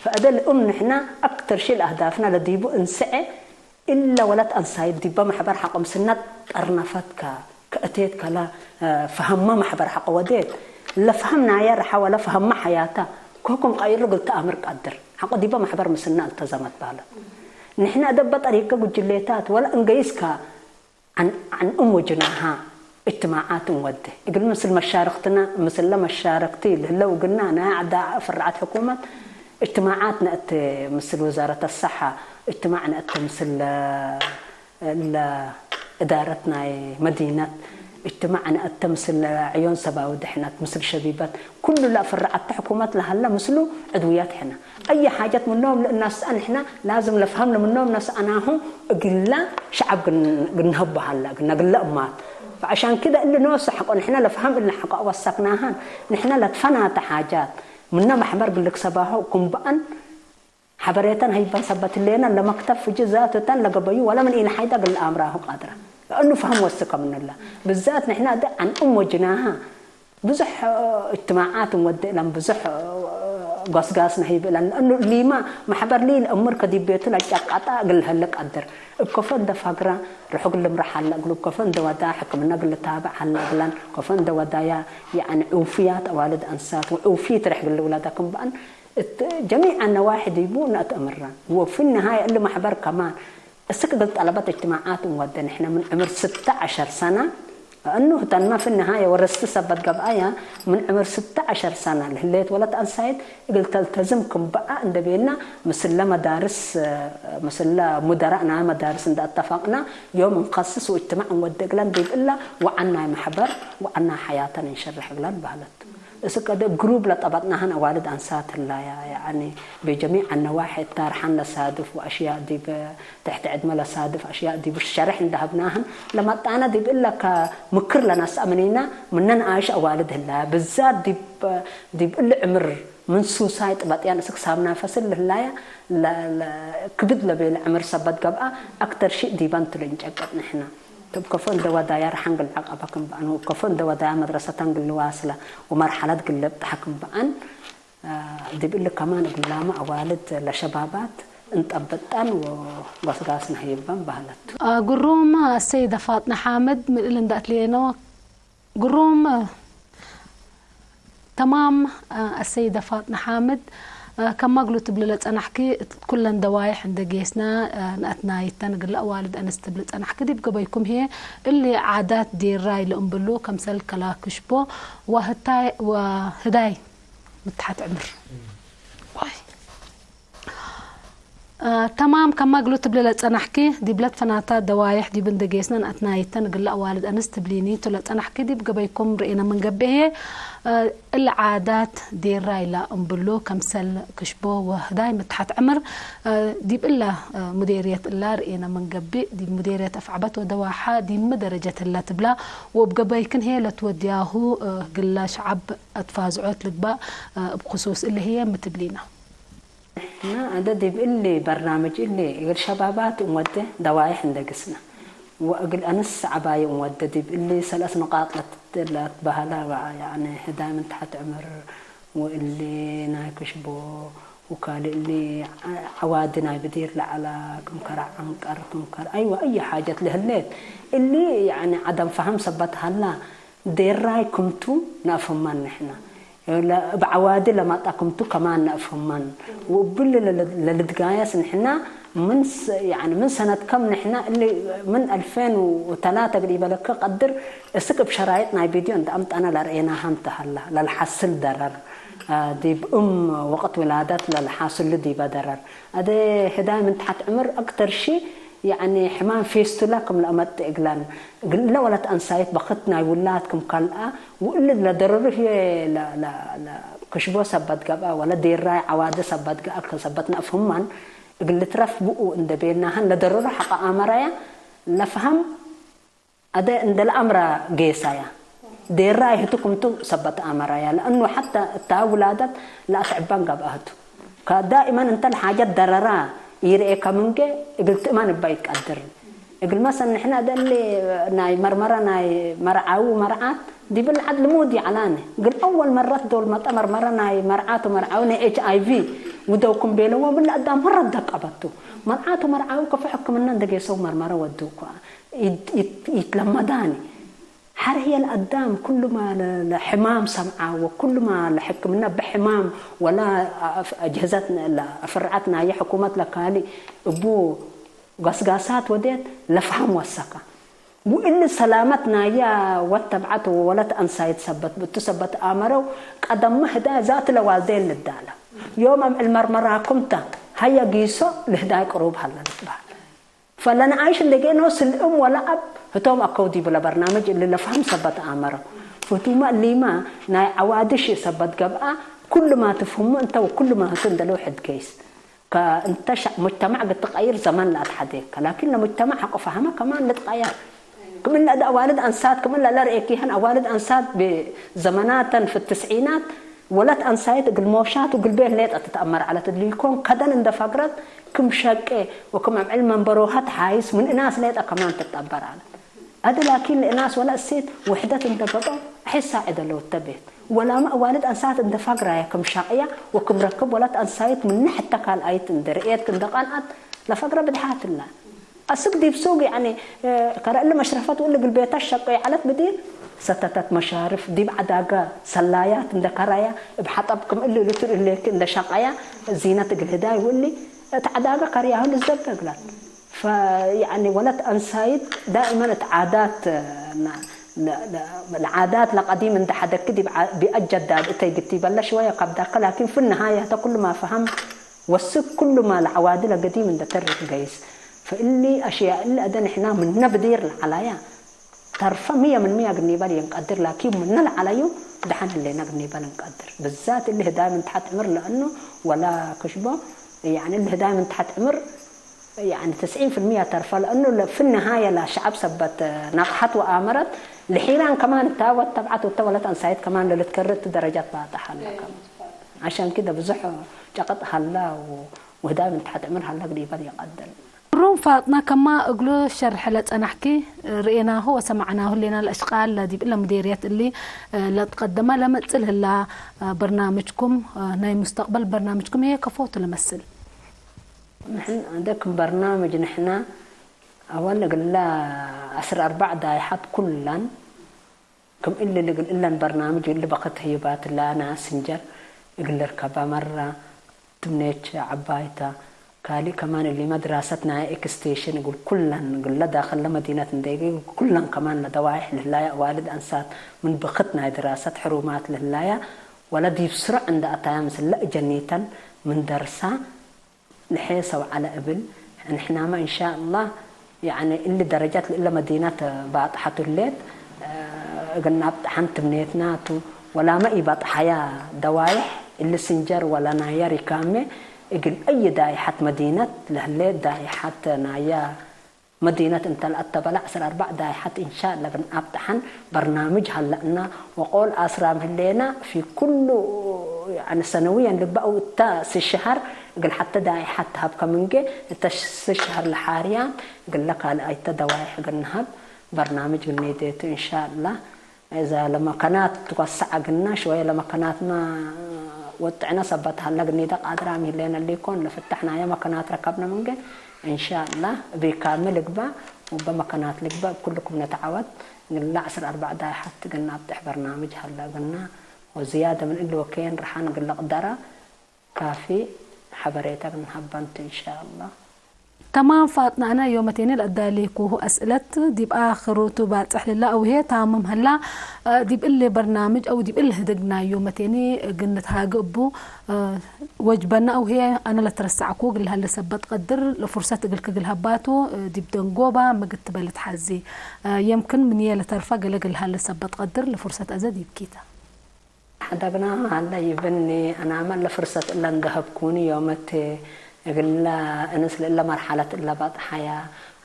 فأدل الأم نحنا أكتر شيء لأهدافنا لديبو إنسعي إلا ولد أنسايد ديبا محبر حق مسنات أرنفت ك-، كأتيت كلا، آه، فهمة محبر حق وديت. لا فهمنا يا رحا ولا فهم حياتا. كوكم قاير قلت أمر قدر. حق ديبا محبر مسنا التزمت بالا. نحنا أدب طريقة قجليتات ولا إنجيسكا عن، عن أم وجناها اجتماعات مودة. يقول مثل مشاركتنا، مثل لا مشاركتي اللي هلا وقلنا أنا أعداء فرعت حكومة، اجتماعات نأت مثل وزارة الصحة، اجتماع نأت مثل، آه، ال-، إدارتنا مدينة، اجتماع نأت مثل عيون سبا ودحنات مثل شبيبات، كل لا فرعت حكومة لهلا مثله عضويات حنا. أي حاجات منهم الناس أن إحنا لازم نفهم منهم ناس أناهم قلنا شعب قن-، قنهب هلا، قلنا قلنا أمات. فعشان كده اللي نوص حق نحن نفهم اللي حق وسقناهن. نحن لتفنات حاجات. منا محمر قلك سباهو كم بأن حبريتن هي بسبت لنا لمكتب في جزاتو تن لقبيو ولا من إن حيدا قل أمره قادرة. لأنه فهم وسق من الله. بالذات نحن ده عن أم وجناها. ብዙሕ፣ እ፣ እጅትማዓት ንወድእ ኢለን፣ ብዙሕ፣ እ፣ ጓስጋስ ንህይብ ኢለን። ለእኑ ሊማ ማሕበር ሊ ንእምር ከዲብ ቤቱ ለጫቃጣ እግል ለሀልቅ ቀድር። እብ ከፎ እንደ ፋግራ ርሑግ ልምራሕ ሀለ እግሉ፣ እብ ከፎ እንደ ወዳ ሕክምና እግል ልታብዕ ሀለ እግለን፣ ከፎ እንደ ወዳያ፣ ያዕኒ፣ ዕውፍያት አዋልድ አንሳት ወዕውፊት ርሕግ ልውላዳ ክም በአን፣ እት ጀሚዕ አነዋሒ ዲቡ ነአትእምረን። ወፊ ነሃየ እሊ ማሕበር ከማን፣ እስክ እግል ጠለበት እጅትማዓት እንወደ ንሕነ ምን ዕምር ስተ ዐሸር ሰነ፣ እኑ ህተንመ ፊ ነሃየ ወረስቲ ሰበት ገብአያ፣ ምን ዕምር ስተ ዐሸር ሰነ ለህሌት ወለት አንሳይት እግል ተልተዝም ክም በአ እንደ ቤልና፣ ምስለ መዳርስ፣ ምስለ ሙደራእ ናይ መዳርስ እንደ አተፋቅና፣ ዮም እንከስስ ወእጅትማዕ እንወደ እግለን ዲብ እለ ወዐን ናይ መሕበር ወዐን ናይ ሐያተን እንሸርሕ እግለን በህለት። እስክ እደ ግሩብ ለጠበጥናህን አዋልድ አንሳት ህላያ፣ ያዕኒ፣ በጀሚዕ አነዋሒ እታርሐን ለሳድፍ ወአሽያእ ዲብ ትሕቲ ዕድመ ለሳድፍ አሽያእ ዲብ ሸርሕ እንደ ሀብናህን ለመጣነ ዲብ እለ ከምክር ለነስአ ምኒና ምነ ነአሽ አዋልድ ህላያ። ብዛት ዲብ፣ ዲብ እሊ ዕምር ምን ሱሳይ ጥበጥያን እስክ ሳምና ፈስል ለህላያ ለ-፣ ለ-፣ ክብድ ለቤለ ዕምር ሰበት ገብአ አክተር ሺእ ዲበን ቱ ልንጨቀጥ ንሕና። እብ ከፎ እንደ ወዳያ ረሐን ግል ዐቀበ ክም በአን፣ ወእብ ከፎ እንደ ወዳያ መድረሰተን ግል ልዋስላ ወመርሐለት ግል ልብጠሐ ክም በአን፣ አ፣ ዲብ እሊ ከማን እግል ላመ አዋልድ ለሸባባት እንጠብጠን ወጎስጋስ ነህይበን በህለት። አ፣ ግሩም አሰይደ ፋጥነ ሓምድ፣ ምን እል እንደ አትሌኖ ግሩም፣ አ፣ ተማም፣ አ፣ አሰይደ ፋጥነ ሓምድ፣ አ፣ ከማ እግሉ ትብሊ ለጸናሕኪ፣ እት ኩለን ደዋይሕ እንደ ጌስና፣ አ፣ ንአትናይተን እግል አዋልድ አንስት ትብሊ ጸናሕኪ፣ ዲብ ገበይኩም ህዬ እሊ ዓዳት ዴራይ ለእምብሉ፣ ከምሰል ከላክሽቦ ወህታይ-፣ ወህዳይ ምትሓት ዕምር። ዋይ። አ፣ ተማም፣ ከማ እግሉ ትብሊ ለጸናሕኪ፣ ዲብ ለትፈናታ ደዋይሕ ዲብ እንደ ጌስነን አትናይተን እግለ አዋልድ አንስት ትብሊኒ ቱ ለጸናሕኪ፣ ዲብ ገበይኩም ርኤነ ምን ገብእ ህዬ፣ አ፣ እለ ዓዳት ዴራይ ለእምብሉ፣ ከምሰል ክሽቦ ወህዳይ ምትሓት ዕምር፣ አ፣ ዲብ እለ፣ አ፣ ሙዴርየት እላ ርኤነ ምን ገብእ፣ ዲብ ሙዴርየት አፍዐበት ወደዋሓ ዲብ ሚ ደረጀት ህለ ትብላ፣ ወእብ ገበይክን ህዬ ለትወድያሁ፣ አ፣ ግለ ሸዐብ አትፋዝዖት ልግባእ፣ አ፣ እብ ክሱስ እለ ህዬ ሚ ትብሊና? ንሕና አደ ዲብ እሊ በርናምጅ እሊ እግል ሸባባት እንወዴ ደዋይሕ እንደ ግስና ወእግል አንስ ዐባይ እንወዴ ዲብ እሊ ሰለስ ንቃጥ ለት-፣ ለትበሀላ ያዕኒ ህዳይ ምን ተሐት ዕምር ወእሊ ናይ ክሽቦ ወካልእ እሊ ዐ-፣ ዐዋዲ ናይ ብዲር ለዐላ ክም ከረ ዐንቀር ክም ከረ አይወ አይ ሓጀት ለህሌት እሊ ያዕኒ ዐደም ፈሀም ሰበት ሀላ ዴራይ ክምቱ ነአፍህመን ንሕና። እብ ዐዋዲ ለመጣ ክምቱ ከማን ነአፍህመን። ወእብሊ ለል-፣ ለልትጋየስ ንሕና ምን ስ-፣ ያዕኒ ምን ሰነት ከም ንሕና እሊ ምን አልፌን ወተላተ እግል ኢበለከ ቀድር እስክ እብ ሸራይጥ ናይ ቪድዮ እንተ አምጠነ ለርኤናሃም ተሀላ። ለልሐስል ደረር፣ አ፣ ዲብ እም ወቅት ውላደት ለልሓስሉ ዲበ ደረር። አደ ህዳይ ምን ተሐት ዕምር አክተር ሺ ያዕኒ ሕማም ፌስቱላ ክም ለአመጥእ እግለን፣ እግለ ወለት አንሳይት በክት ናይ ውላድ ክም ከልአ፣ ወእሊ ለደረሩ ህዬ ለ-፣ ለ-፣ ለ-፣ ክሽቦ ሰበት ገብአ፣ ወለ ዴራይ ዐዋዲ ሰበት ገአ፣ ከሰበት ነአፍህመን፣ እግል ልትረፍ ብኡ እንደ ቤልናህን ለደረሩ ሐቀ አመረያ ለፍሀም አደ እንደ ለአምረ ጌሳያ። ዴራ ይህቱ ክምቱ ሰበት ኣመራያ ለእኑ ሓታ እታ ውላደት ለኣትዕባን ገብኣህቱ ከዳኢመን እንተል ሓጀት ደረራ ይርኤ ከምንገ እግል ትእማን እባ ይትቀድር። እግል መሰል ንሕና ደሊ ናይ መርመራ ናይ መርዓዊ መርዓት ዲብል ዓድ ልሙድ ይዓላነ። ግን ኣወል መረት ዶል መጠ መርመራ ናይ መርዓቱ መርዓዊ ናይ ኤች ኣይ ቪ ውደውኩም ቤለዎ ብል ኣዳም መረት ደቀበቱ። መርዓቱ መርዓዊ ከፈ ሕክምና እንደጌሰው መርመራ ወዱ እኳ ይትለመዳኒ። حرهي الأدام كل ما ل- لحمام سمعة وكل ما لحكمنا بحمام ولا أف- أجهزة ل- أفرعتنا هي حكومة لكالي أبو قسقاسات وديت لفهم وسكا وإن سلامتنا يا وتبعت ولت أنسايت سبت بتو سبت آمرو قدم مهدا ذات لوالدين للدالة يوم أم المرمرة كمتا هيا قيسو لهداي قروب هلا نتبع فلنعيش እንደገና ስልእም ወላ ኣብ ህቶም ኣከው ዲብለ በርናምጅ እሊ ለፍሃም ሰበት ኣመረ ፍቱማ ሊማ ናይ ዓዋድሽ ሰበት ገብኣ ኩሉ ማ ትፍህሙ እንተ ወኩሉ ማ ህቱ እንደለው ሕድ ገይስ ከእንተ ሻዕ ሙጅተማዕ ግትቀይር ዘመን ለኣትሓደካ ላኪን ለሙጅተማዕ ሐቆ ፈሃመ ከማን ልጥቀያ ክምን ለእዳ ኣዋልድ ኣንሳት ክምን ለለርእኪሀን ኣዋልድ ኣንሳት ብዘመናተን ፍትስዒናት ወለት ኣንሳይት እግል ሞሻት እግል ቤት ሌጠ ትትኣመር ዓለት እድልይኮን ከደን እንደ ፈግረት ክም ሸቄ ወክም ዕምዕል መንበሮሃት ሓይስ ምን እናስ ሌጠ ከማን ትጠበር ዓለት። ኣደ ላኪን ለእናስ ወላ እሴት ውሕደት እንደ ገጦ ሕሳ ዕደ ለውተ ቤት ወላማ ኣዋልድ ኣንሳት እንደ ፈግራያ ክም ሻቅያ ወክም ረክብ ወለት ኣንሳይት ምነ ሕተ ካልኣይት እንደ ርእየት እንደ ቃንኣት ለፈግረ ብድሓትላ። ኣስክ ዲብ ሱቅ ያኒ ከረእሊ መሽረፈት ውል እግል ቤታ ሸቀይ ዓለት ብዲር ሰተተት መሻርፍ ዲብ ዓዳጋ ሰላያት እንደ ከራያ እብ ሓጠብ ክም እሊ ልቱር እሌክ እንደ ሸቀያ ዚነት እግል ህዳይ ውሊ እት ዓዳጋ ከርያሁ ልዘበ እግላት ፈያኒ ወለት ኣንሳይት ዳእመን እት ዓዳት ለዓዳት ለቀዲም እንደ ሓደክ ዲብ ቢአት ጀዳድ እተይ ግቲ በለ ሽወየ ከብዳከ ላኪን ፍንሃያ ተኩሉ ማ ፈሃም ወስክ ኩሉ ማ ለዓዋዲ ለገዲም እንደ ተርክ ገይስ ፈእሊ ኣሽያ እሊ ኣደ ንሕና ምነ ብዲር ለዓላያ ተርፈ ምየ ምን ምየ ግኒበል የንቀድር ላኪን ምነ ለዓላዩ ደሓን ህሌና ግኒበል እንቀድር ብዛት እሊ ህዳይ ምን ተሓት ዕምር ለእኑ ወላ ክሽቦ ያኒ እሊ ህዳይ ምን ተሓት ዕምር ያኒ تسعين في المية ተርፈ ለእኑ في النهاية ለሸዓብ ሰበት ናቅሓት ወኣመረት ልሒራን ከማን እታ ወተብዓት ወተወለት ኣንሳይት ከማን ለልትከርት ደረጃት ባጣ ሓላ ከማን عشان كده ብዙሕ ጨቀጥ ሃላ ውህዳብ እንተ ሓጥዕምር ሃላ ግዲባል የቐደል። ሩም ፋጥና ከማ እግሉ ሸርሐ ለጸናሕኪ ርኤናሁ ወሰማዕናሁ ሌና ለእሽቃል ለዲብ ለምዴርየት እሊ ለትቀደማ ለመጽል ህላ በርናምጅኩም ናይ ሙስተቅበል በርናምጅኩም ይሄ ከፎቱ ለመስል ንሕን ደክም በርናምጅ ንሕና ኣወል እግላ ዓስር ኣርባዕ ዳይሓት ኩላን ክም እሊ ልግል እለን በርናምጅ እሊ በኸት ህይባትላ ናስንጀር እግል ርከባ መራ ትምኔች ዓባይታ ካሊ ከማን እሊማ ድራሰት ናይ ኤክስቴሽን እግል ኩላን እግል ለዳኸል ለመዲነት እንደገ ኩላን ከማን ለደዋይሕ ልህላያ ዋልድ ኣንሳት ምን በኸት ናይ ድራሰት ሕሩማት ልህላያ ወለ ዲብ ስሩዕ እንደ ኣታያ ምስለ እጀኒተን ምን ደርሳ ንሐ ሰው ዓለ እብል ንሕናማ እንሻ ኣላህ ያኒ እሊ ደረጃት እለ መዲናት ባጥሓቱ ህሌት እግል ናብጥሓን ትምኔትናቱ ወላመ ኢባጥሓያ ደዋይሕ እሊ ስንጀር ወላ ናያ ሪካሜ እግል አይ ዳይሓት መዲነት ለህሌት ዳይሓት ናያ መዲነት እንተ ለአተበለ ዓስር ኣርባዕ ዳይሓት እንሻ ለግን ኣብጥሓን በርናምጅ ሀለእና ወቆል ኣስራም ህሌና ፊ ኩሉ ሰነውየን ልግባእ እተ ስሽሀር እግል ሐተ ዳይሓት ሀብከ ምንጌ እተ ስሽሀር ለሓርያን እግለ ካልኣይተ ደዋይሕ እግል ንሀብ በርናምጅ ግኔዴቱ እንሻ ኣላህ። እዛ ለመከናት ትወሰዐ ግና ሽወየ ለመከናትመ ወጥዕነ ሰበት ሀለ ግኒደ ቃድራ ሚህሌነ ሊኮን ለፍተሕናየ መከናት ረከብነ ምንገ እንሻላ ብካሚ ልግባ ወበ መከናት ልግባ እብ ኩልኩም ነተዓወት ግላ ዕስር ኣርባዕ ዳይሓት ግና ኣብጥሕ በርናምጅ ሀለ ግና ወዝያደ ምን እሊ ወከየን ረሓን ግለ ቅደረ ካፊ ሐበሬታ ግንሀበንቱ እንሻላ። ተማም ፋጥና ኣነ ዮመቴኒ ለአዳሌኩሁ አስእለት ዲብ አክሩቱ ባጽሕ ልላ አውሄ ታምም ሀላ ዲብ እሊ በርናምጅ አው ዲብ እሊ ህድግ ናይ ዮመቴኒ እግል ንትሃግ እቡ ወጅበና አውሄ አነ ለትረሳዕኩ እግል ሀለ ሰበት ቀድር ለፉርሰት እግል ክግል ሀባቱ ዲብ ደንጎባ ምግት በልት ሐዚ የምክን ምንየ ለተርፋ ገለ እግል ሀለ ሰበት ቀድር ለፉርሰት አዘ ዲብኪተ። ሐዳግና ሀለ ይብኒ፣ አናመ ለፍርሰት እለ እንደሀብኩኒ ዮመቴ፣ እግለ እንስ ለእለ መርሐለት እለ ባጥሐያ፣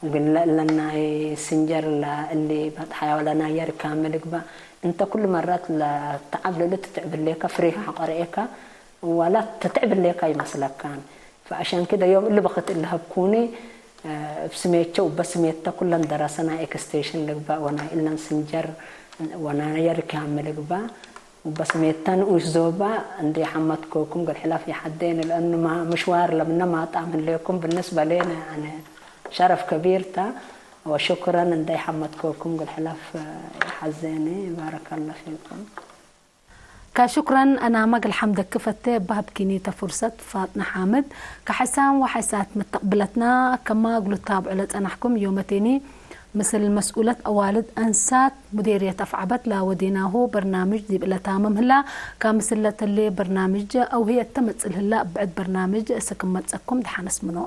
እግለ እለ ናይ ስንጀር እለ እሊ ባጥሐያ ወለ ናይ የሪካመ ልግበእ፣ እንተ ኩሉ መራት ለተዓብለሉ ትትዕብሌካ ፍሬኻ ሓቆረኤካ ዋላ ትትዕብሌካ ይመስለካን። فعشان كده يوم اللي بخت اللي هبكوني ብስሜቸው በስሜታ ኩለን ደረሰና ኤክስቴሽን ልግባ ወና ኢለን ስንጀር ወና የርኪሃም ልግባ በስሜታ ንኡሽ ዞባ እንደ ሓመትኮኩም قد حلاف يحدين لأنه ما مشوار لمنا ما طعم لكم بالنسبة لنا يعني شرف كبير تا وشكرا እንደ ሓመትኮኩም قد حلاف يحزيني بارك الله فيكم كشكرا أنا ما قل حمدك كفته باب كنيتا فرصة فاطنة حامد كحسام وحسات متقبلتنا كما قلت تابع لتنحكم يومتيني مثل مسؤولة أوالد أنسات مديرية أفعبت لا وديناه برنامج دي بلا تامم هلا كمثلة اللي برنامج أو هي التمثل هلا بعد برنامج سكمت سكم دحنس منو